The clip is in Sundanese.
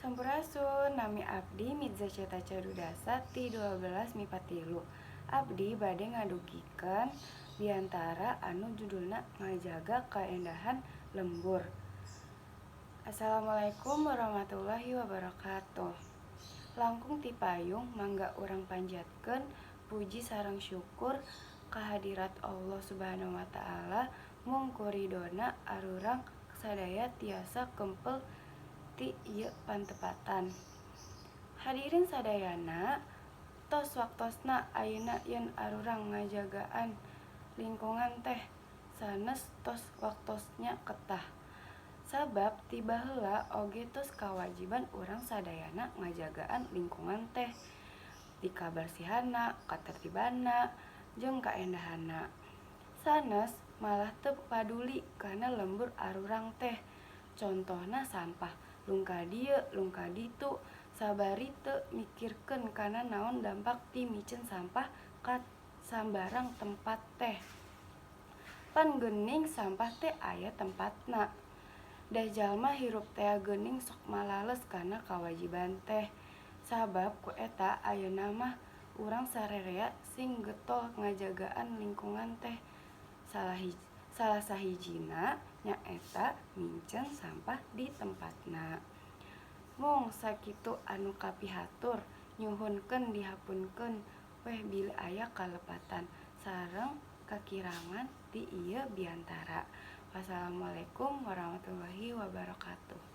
Sampurasun, nami abdi Midza Ceta Cadudasa ti 12 MIPA 3. Abdi bade ngadugikeun biantara anu judulna Ngajaga Kaendahan Lembur. Assalamualaikum warahmatullahi wabarakatuh. Langkung ti payung mangga urang panjatkeun puji sareng syukur kahadirat Allah Subhanahu wa Ta'ala, mung ku ridona arurang sadaya tiasa kempel di ieu pantepatan. Hadirin sadayana, tos waktosna ayeuna yen arurang ngajagaan lingkungan teh sanes tos waktosna ketah. Sabab ti baheula oge tos kawajiban urang sadayana ngajagaan lingkungan teh, ti kabersihanna, katertibanna, jeung kaendahanna. Sanes malah teu paduli kana lembur arurang teh. Contohna sampah lung ka dieu lung ka ditu, sabari teu mikirkeun kana naon dampak ti miceun sampah ka sambarang tempat teh. Pan geuning sampah teh aya tempatna. Da jalma hirup tea geuning sok malales kana kawajiban teh. Sabab ku eta ayeuna mah urang sarerea sing getol ngajagaan lingkungan teh. Salah sahijina nyaeta miceun sampah di tempatna. Mung sakitu anu kapihatur, nyuhunkeun dihapunkeun weh bilih aya kalepatan sareng kakirangan di ieu biantara. Wassalamualaikum warahmatullahi wabarakatuh.